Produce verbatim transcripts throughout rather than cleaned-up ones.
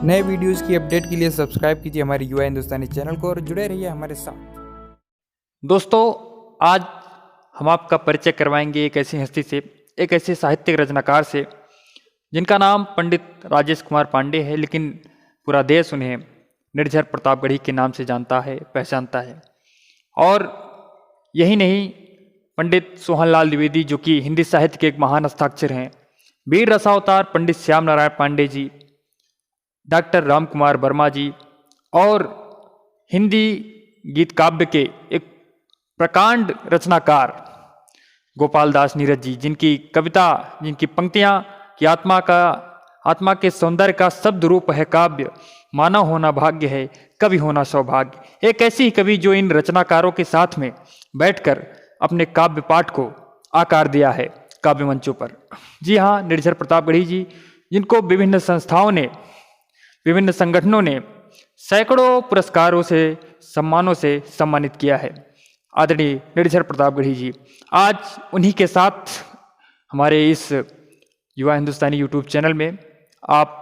नए वीडियोज़ की अपडेट के लिए सब्सक्राइब कीजिए हमारे युवा हिंदुस्तानी चैनल को और जुड़े रहिए हमारे साथ। दोस्तों, आज हम आपका परिचय करवाएंगे एक ऐसी हस्ती से, एक ऐसे साहित्यिक रचनाकार से, जिनका नाम पंडित राजेश कुमार पांडे है, लेकिन पूरा देश उन्हें निर्झर प्रतापगढ़ी के नाम से जानता है, पहचानता है। और यही नहीं, पंडित सोहनलाल द्विवेदी, जो कि हिंदी साहित्य के एक महान हस्ताक्षर हैं, वीर रसावतार पंडित श्याम नारायण पांडे जी, डॉक्टर राम कुमार वर्मा जी और हिंदी गीत काव्य के एक प्रकांड रचनाकार गोपाल दास नीरज जी, जिनकी कविता, जिनकी पंक्तियाँ कि आत्मा का, आत्मा के सौंदर्य का शब्द रूप है काव्य, मानव होना भाग्य है, कवि होना सौभाग्य। एक ऐसे ही कवि जो इन रचनाकारों के साथ में बैठकर अपने काव्य पाठ को आकार दिया है काव्य मंचों पर। जी हाँ, निर्झर प्रतापगढ़ी जी, जिनको विभिन्न संस्थाओं ने, विभिन्न संगठनों ने सैकड़ों पुरस्कारों से, सम्मानों से सम्मानित किया है आदरणीय निर्झर प्रतापगढ़ी जी। आज उन्हीं के साथ हमारे इस युवा हिंदुस्तानी YouTube चैनल में आप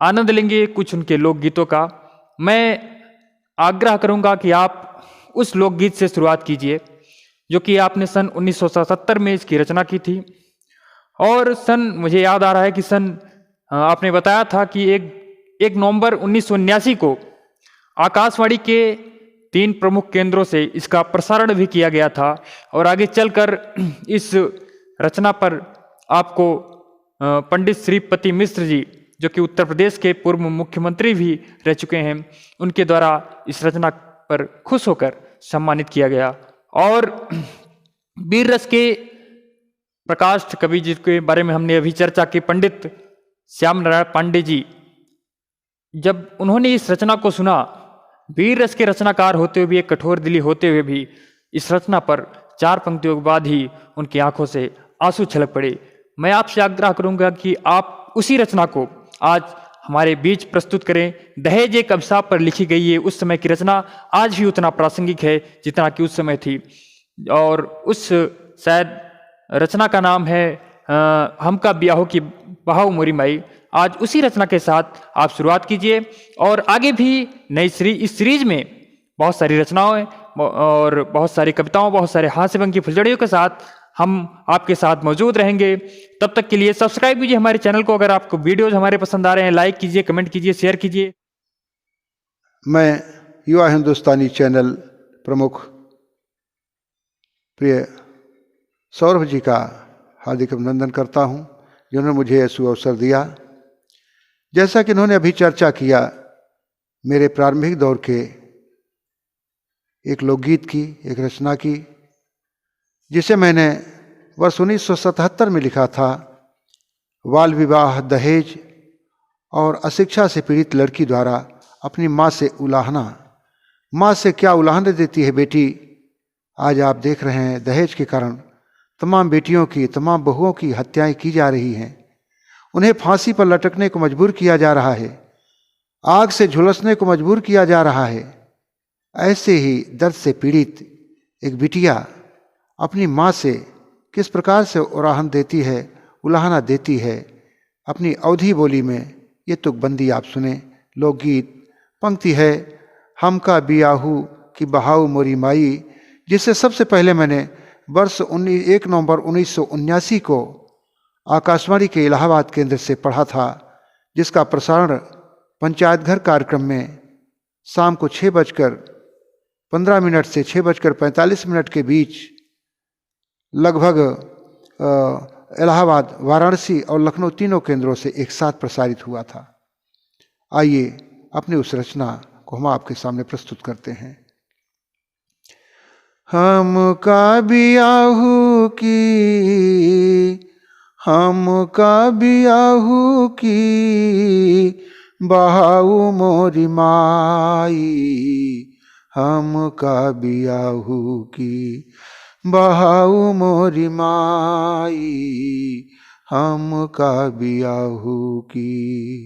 आनंद लेंगे कुछ उनके लोकगीतों का। मैं आग्रह करूंगा कि आप उस लोकगीत से शुरुआत कीजिए, जो कि आपने सन उन्नीस सौ सतहत्तर में इसकी रचना की थी। और सन, मुझे याद आ रहा है कि सन, अ, आपने बताया था कि एक, एक नवंबर उन्नीस सौ उन्यासी को आकाशवाणी के तीन प्रमुख केंद्रों से इसका प्रसारण भी किया गया था और आगे चलकर इस रचना पर आपको, अ, पंडित श्रीपति मिश्र जी, जो कि उत्तर प्रदेश के पूर्व मुख्यमंत्री भी रह चुके हैं, उनके द्वारा इस रचना पर खुश होकर सम्मानित किया गया। और वीर रस के प्रकाश कवि, जिसके बारे में हमने अभी चर्चा की, पंडित श्याम नारायण पांडे जी, जब उन्होंने इस रचना को सुना, वीर रस के रचनाकार होते हुए भी, एक कठोर दिली होते हुए भी, इस रचना पर चार पंक्तियों के बाद ही उनकी आंखों से आंसू छलक पड़े। मैं आपसे आग्रह करूंगा कि आप उसी रचना को आज हमारे बीच प्रस्तुत करें। दहेज एक अभिशाप पर लिखी गई ये उस समय की रचना आज भी उतना प्रासंगिक है जितना कि उस समय थी। और उस शायद रचना का नाम है, अ, हमका बियाहू की बहाऊ मोरी माई। आज उसी रचना के साथ आप शुरुआत कीजिए और आगे भी नई सीरी-, इस सीरीज में बहुत सारी रचनाओं और बहुत सारी कविताओं, बहुत सारे हास्य व्यंग की फुलझड़ियों के साथ हम आपके साथ मौजूद रहेंगे। तब तक के लिए सब्सक्राइब कीजिए हमारे चैनल को। अगर आपको वीडियोज़ हमारे पसंद आ रहे हैं, लाइक कीजिए, कमेंट कीजिए, शेयर कीजिए। मैं युवा हिंदुस्तानी चैनल प्रमुख प्रिय सौरभ जी का हार्दिक अभिनंदन करता हूं, जिन्होंने मुझे यह सुअवसर दिया। जैसा कि इन्होंने अभी चर्चा किया, मेरे प्रारंभिक दौर के एक लोकगीत की, एक रचना की, जिसे मैंने वर्ष उन्नीस सौ सतहत्तर में लिखा था। बाल विवाह, दहेज और अशिक्षा से पीड़ित लड़की द्वारा अपनी माँ से उलाहना। माँ से क्या उलाहना देती है बेटी। आज आप देख रहे हैं, दहेज के कारण तमाम बेटियों की, तमाम बहुओं की हत्याएं की जा रही हैं। उन्हें फांसी पर लटकने को मजबूर किया जा रहा है, आग से झुलसने को मजबूर किया जा रहा है। ऐसे ही दर्द से पीड़ित एक बिटिया अपनी माँ से किस प्रकार से उराहन देती है, उलाहना देती है अपनी अवधी बोली में। ये तुकबंदी आप सुने। लोकगीत पंक्ति है, "हमका बियाहू की बहाऊ मोरी माई", जिसे सबसे पहले मैंने वर्ष उन्नीस, एक नवंबर उन्नीस सौ उन्यासी को आकाशवाणी के इलाहाबाद केंद्र से पढ़ा था, जिसका प्रसारण पंचायत घर कार्यक्रम में शाम को छः बजकर पन्द्रह मिनट से छः बजकर पैंतालीस मिनट के बीच लगभग, अ, इलाहाबाद, वाराणसी और लखनऊ तीनों केंद्रों से एक साथ प्रसारित हुआ था। आइए, अपनी उस रचना को हम आपके सामने प्रस्तुत करते हैं। हमका बियाहू की, हमका बियाहू की बहाऊ मोरी माई, हमका बियाहू की बहाऊ मोरी माई, हमका बियाहू की,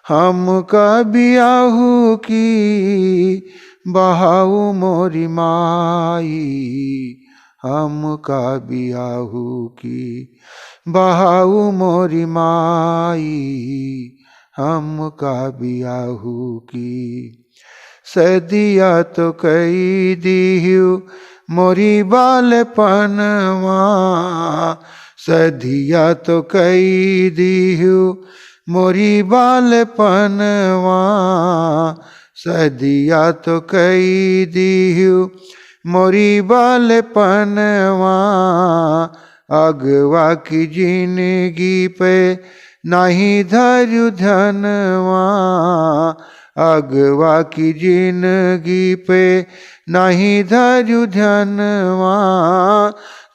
हमका बियाहू की बहाऊ मोरी माई, हमका बियाहू की बहाऊ मोरी माई, हमका बियाहू की। सदिया तो कई दिहु मोरी बालपनवा, सदिया तो कई दिहु मोरी बालपनवा, सदिया तो कई दिहु मोरी बालपनवा। अगवा की जिनगी पे नाही धरु धनवा, अगवा की जिनगी पे नाही धरु धनवा।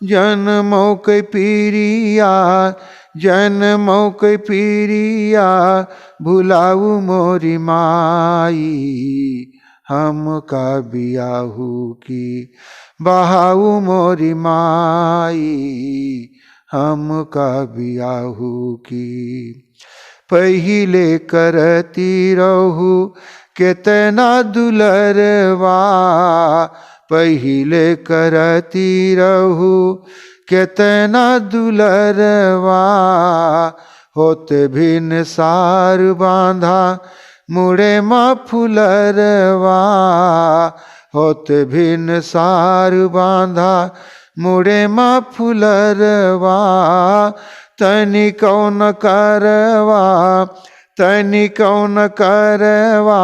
जनमौ के पीरिया, जनमौ के पीरिया, भुलाऊ मोरी माई, हमका बियाहू की। बहाऊ मोरी माई, हमका बियाहू की। पहिले करती रहू केतना दुलरवा, पहिले करती रहू केतना दुलरवा। होत भिनसार बांधा मुड़े मा फुलरवा, होत भिनसार बांधा मुड़े मा फुलरवा। तनी कौन करवा, तनी कौन करवा,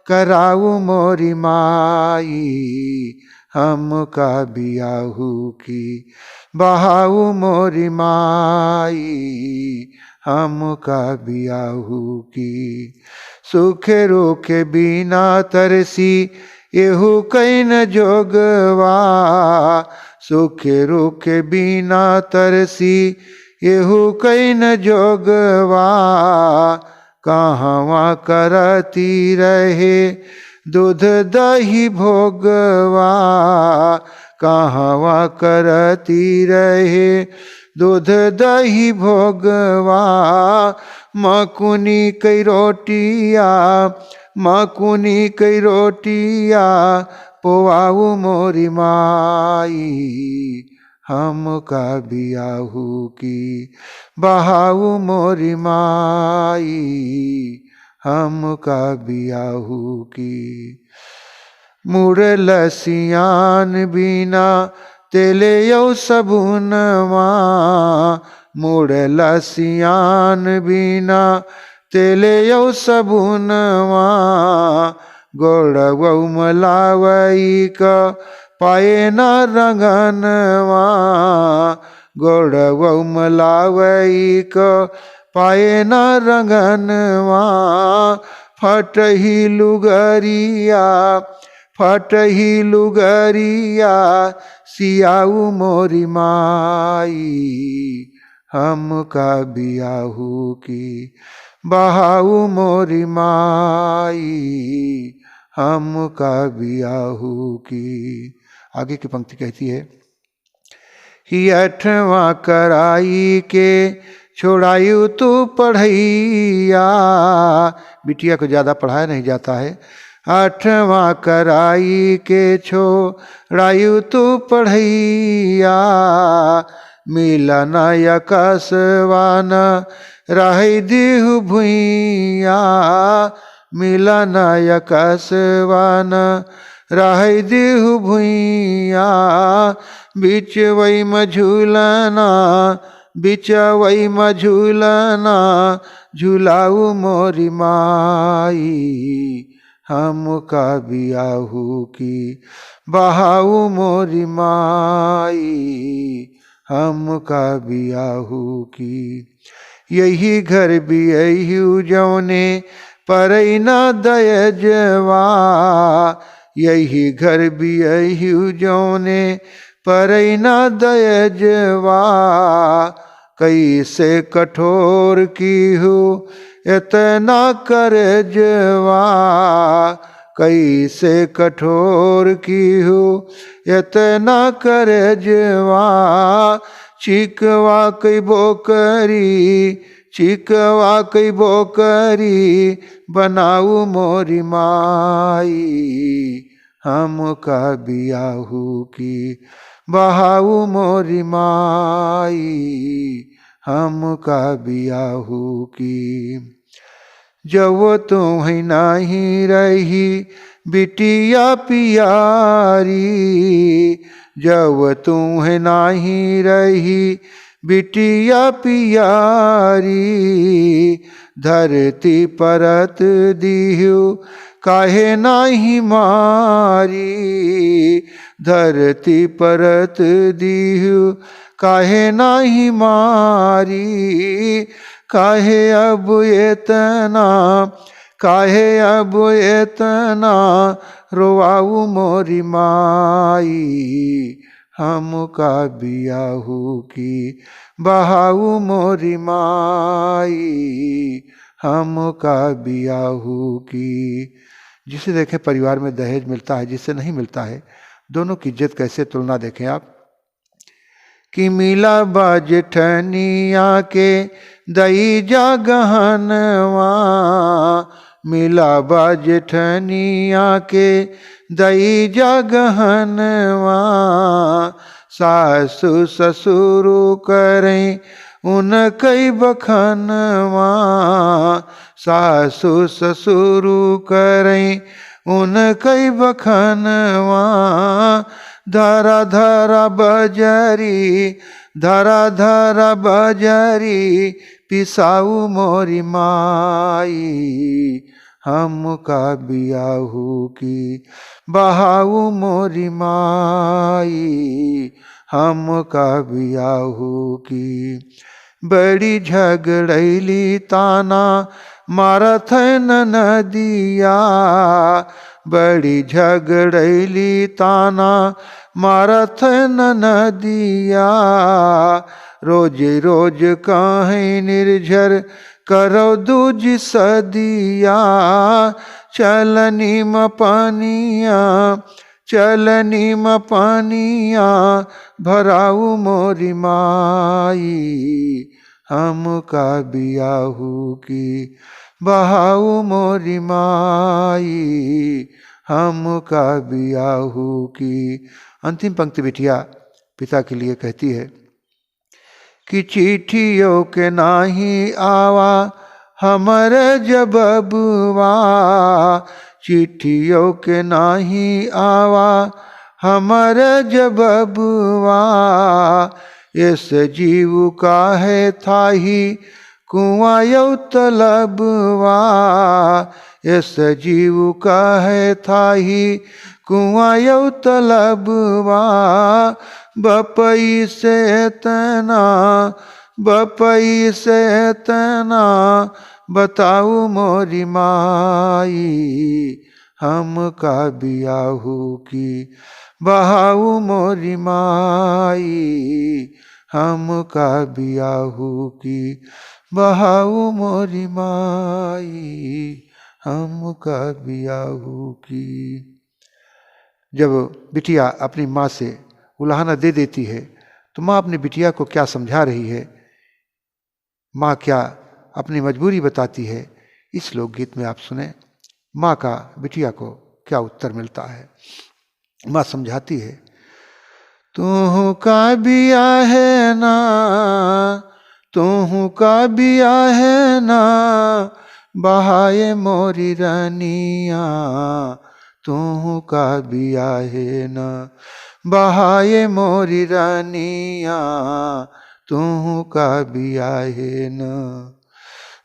कराऊ मोरी माई, हमका बियाहू की। बहाऊ मोरी माई, हमका बियाहू की। सुखे रोके बिना तरसी एहू कैन जोगवा, सुखे रोके बिना तरसी एहू कैन जोगवा। कहवा करती रहे दूध दही भोगवा, कहवा करती रहे दूध दही भोगवा। मकुनी कई रोटिया, मकुनी कई रोटिया, पोवाऊ मोरी माई, हमका बियाहू की। बहाऊ मोरी माई, हमका बियाहू की। मुड़ला सियान बिना तेले यौ सबुनवा, मुड़ला सियान बिना तेले यौ सबुनवा। गोड़वौ मलावई क पाए ना रंगनवा, गोड़वौ मलावई क पाए ना रंगनवा। फटही लुगरिया, फटही लुगरिया, सियाऊ मोरी माई, हमका बियाहू की। बहाऊ मोरी माई, हमका बियाहू की। आगे की पंक्ति कहती है, ही अठवाँ कराई के छोड़ायु तू पढ़ैया। बिटिया को ज़्यादा पढ़ाया नहीं जाता है। अठवाँ कराई के छोड़ायु तू पढ़ैया, मिलन अकसवा न रहै दिहु भुइया, मिलन अकसवा न रहै दिहु भुइया। बिचवै म झुलना, बिचवै म झुलना, झुलाऊ मोरी माई, हमका बियाहू की। बहाऊ मोरी माई, हमका बियाहू की। यही घर बियहू जौने परैना दयजवा, यही घर बियहू जौने परैना दयजवा। कैसे कठोर किहू एतना करजवा, कैसे कठोर किहू एतना करजवा। चिकवा कई बोकरी, चिकवा कई बोकरी, बनाऊ मोरी माई, हमका बियाहू की। बहाऊ मोरी माई, हमका बियाहू की। जब तुम्हें नहीं रही बिटिया पियारी, जब तुम्हें नहीं रही बिटिया पियारी, धरती परत दिहु काहे नहीं मारी, धरती परत दिहु काहे नहीं मारी, काहे अब एतना, काहे अब एतना रोवाऊ मोरी माई, हमका बियाहू की बहाऊ मोरी माई, हमका बियाहू की। जिसे देखे परिवार में दहेज मिलता है, जिससे नहीं मिलता है, दोनों की इज्जत कैसे, तुलना देखें आप। कि मिला बा जेठनिया के दई जा गहनवा, मिला बा जेठनिया के दई जा गहनवा, सासु ससुरु करें उनकई बखनवा, सासु ससुरु करें उनकई बखनवा, धरा धरा बजरी, धरा धरा बजरी, पिसाऊ मोरी माई, हमका बियाहू की बहाऊ मोरी माई, हमका बियाहू की। बड़ी झगड़ैली ताना मारत है ननदिया, बड़ी झगड़ैली ताना मारत है ननदिया, रोज रोज कहीं निर्झर करौ दूज सदिया, चलनी म पनिया, चलनी म पनिया, भराऊ मोरी माई, हमका बियाहू की बहाऊ मोरी माई, हमका बियाहू की। अंतिम पंक्ति बिटिया पिता के लिए कहती है कि चिट्ठियों के नाही आवा हमरे जबबुआ, चिट्ठियों के नाही आवा हमरे जबबुआ, एसे जीव काहे थाही कुआँ यौ तलबवा, एसे जीव काहे थाही कुआँ यौ तलबवा, बपई से एतना, बपई से एतना, बताऊ मोरी माई, हमका बियाहू की बहाऊ मोरी माई, हमका बियाहू की बहाऊ मोरी माई, हमका बियाहू की। जब बिटिया अपनी माँ से उलाहना दे देती है, तो माँ अपनी बिटिया को क्या समझा रही है, माँ क्या अपनी मजबूरी बताती है, इस लोकगीत में आप सुने। माँ का बिटिया को क्या उत्तर मिलता है। माँ समझाती है, "तुहूँ का बियाहे ना, तुहूँ का बियाहे ना, बहाए मोरी रानिया, तुहूँ का बियाहे ना, बहाए मोरी रानिया, तुहूँ का बियाहे ना।"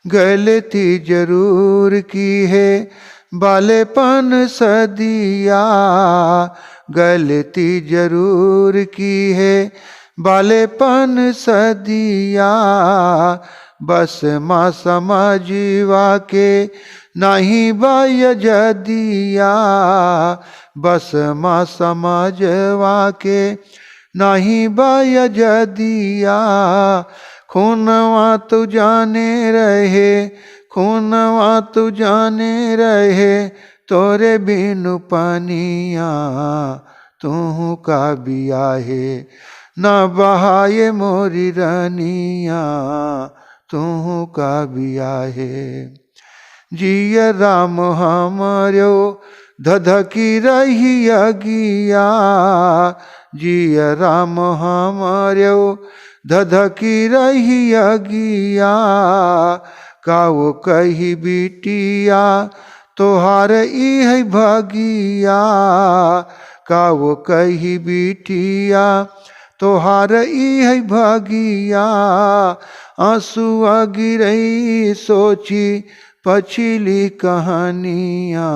गलती जरूर की है बालेपन सदिया, गलती जरूर की है बालेपन सदिया, बस माँ समझवा के नहीं बा अजदिया, बस माँ समझवा के नहीं बा अजदिया। खूनवा तू जाने रहे, खूनवा तू जाने रहे, तोरे बिनु पनिया, तुहूँ का बियाहे ना, बहाए मोरी रानिया, तुहूँ का बियाहे। जिया राम हमरो धधकी रही अगिया, जिया राम हमरो धधकी रही अगिया, का वो कही बिटिया तोहार ई है भगिया, का वो कही बिटिया तोहार ई है भगिया। आंसुआ गिरई सोची पछिली कहानिया,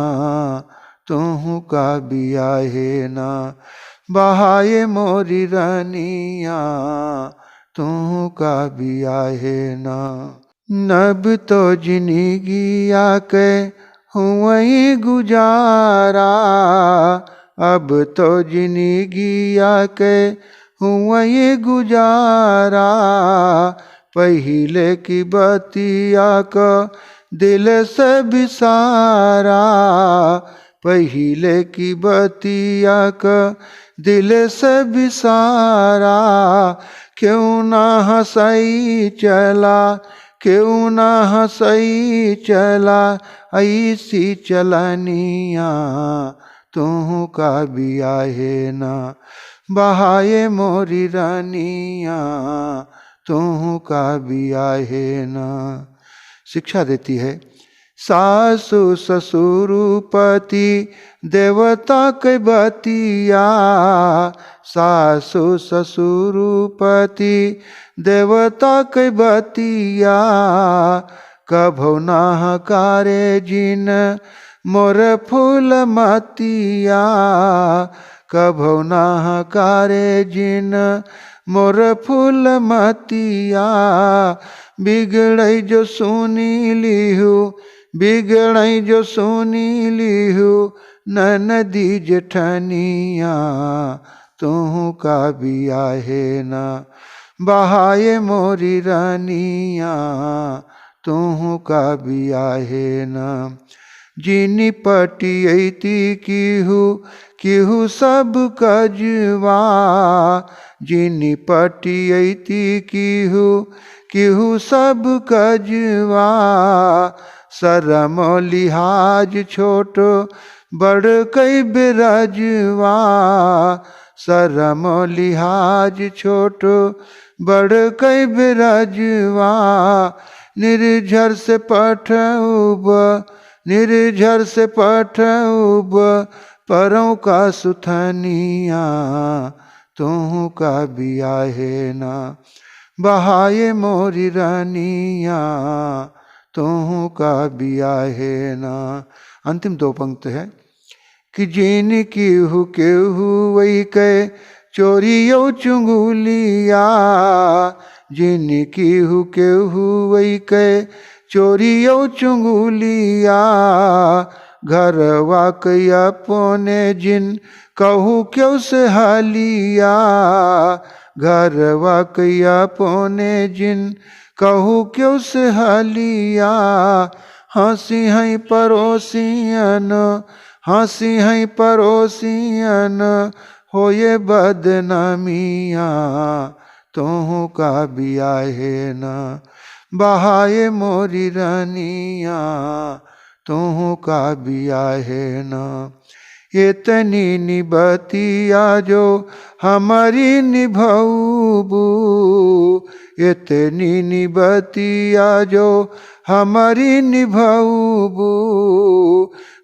तुहु का बियाहे ना बहाए मोरी रानिया, तुहु का बियाहे ना। नब तो जिनिगिया के हुवई गुजारा, अब तो जिनिगिया के हुवई गुजारा। पहिले की बतिया क दिल से बिसारा, पहिले की बतिया क दिल से बिसारा। क्यों ना हंसई चला, क्यों ना हंसई चला, ऐसी चलनिया तुहु का बियाहे ना बहाए मोरी रानिया, तुहु का बियाहे ना। शिक्षा देती है, सासु ससुर पति देवता के बतिया, सासु ससुर पति देवता के बतिया। कभौ ना हकारे जिन मोर फूल मतिया, कभौ ना हकारे जिन मोर फूल मतिया। बिगड़ई जो सुनी लिहु, बिगड़ई जो सुनी लिहु ननदी जेठनिया, तुहु का बियाहे ना बहाए मोरी रानिया, तुहु का बियाहे ना। जिनी पटियती किहु, किहु सब कजवा, जिनी पटियती किहु, किहु सब कजवा। शरम लिहाज छोट बड़ कई बिरजवा, शरम लिहाज छोट बड़ कई बिरजवा। निर्झर से पठउब, निर्झर से पठउब परौ का सुथनिया, तुहु का बियाहे ना बहाए मोरी रानिया, तुहु का बियाहे ना। अंतिम दो पंक्ति है कि जिन किहु केहु वही के चोरी औ चुंगुलिया, जिन किहु केहु वही के चोरी औ चुंगुलिया। घरवा के अपने जिन कहु केहू से हलिया, घरवा के अपने जिन कहु केहू से हलिया। हंसी हैं परोसियन, हंसी हैं परोसियन, होए बदनामिया, तुहु का बियाहे ना बहाए मोरी रानिया, तुहु का बियाहे ना। एतनी निबतिया जो हमरी निभउबू, एतनी निबतिया जो हमरी निभउबू,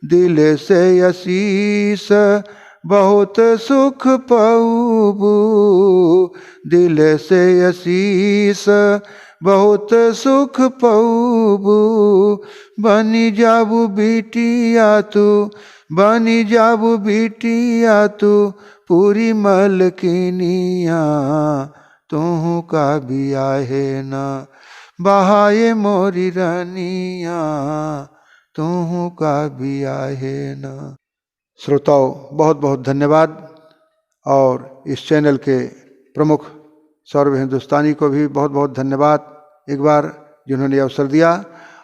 दिल से आशीष बहुत सुख पउबू, दिल से आशीष बहुत सुख पउबू। बनी जाबू बिटिया तू, बनी जाबू बिटिया तू पूरी मलकिनिया, तुहु का बियाहे ना बहाए मोरी रानिया, तुहु का बियाहे ना। श्रोताओं, बहुत बहुत धन्यवाद और इस चैनल के प्रमुख सौरभ हिंदुस्तानी को भी बहुत बहुत धन्यवाद एक बार, जिन्होंने अवसर दिया।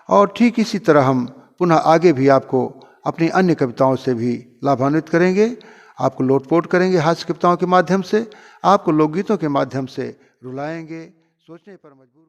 और ठीक इसी तरह हम पुनः आगे भी आपको अपनी अन्य कविताओं से भी लाभान्वित करेंगे, आपको लोटपोट करेंगे हास्य कविताओं के माध्यम से, आपको लोकगीतों के माध्यम से रुलाएंगे, सोचने पर मजबूर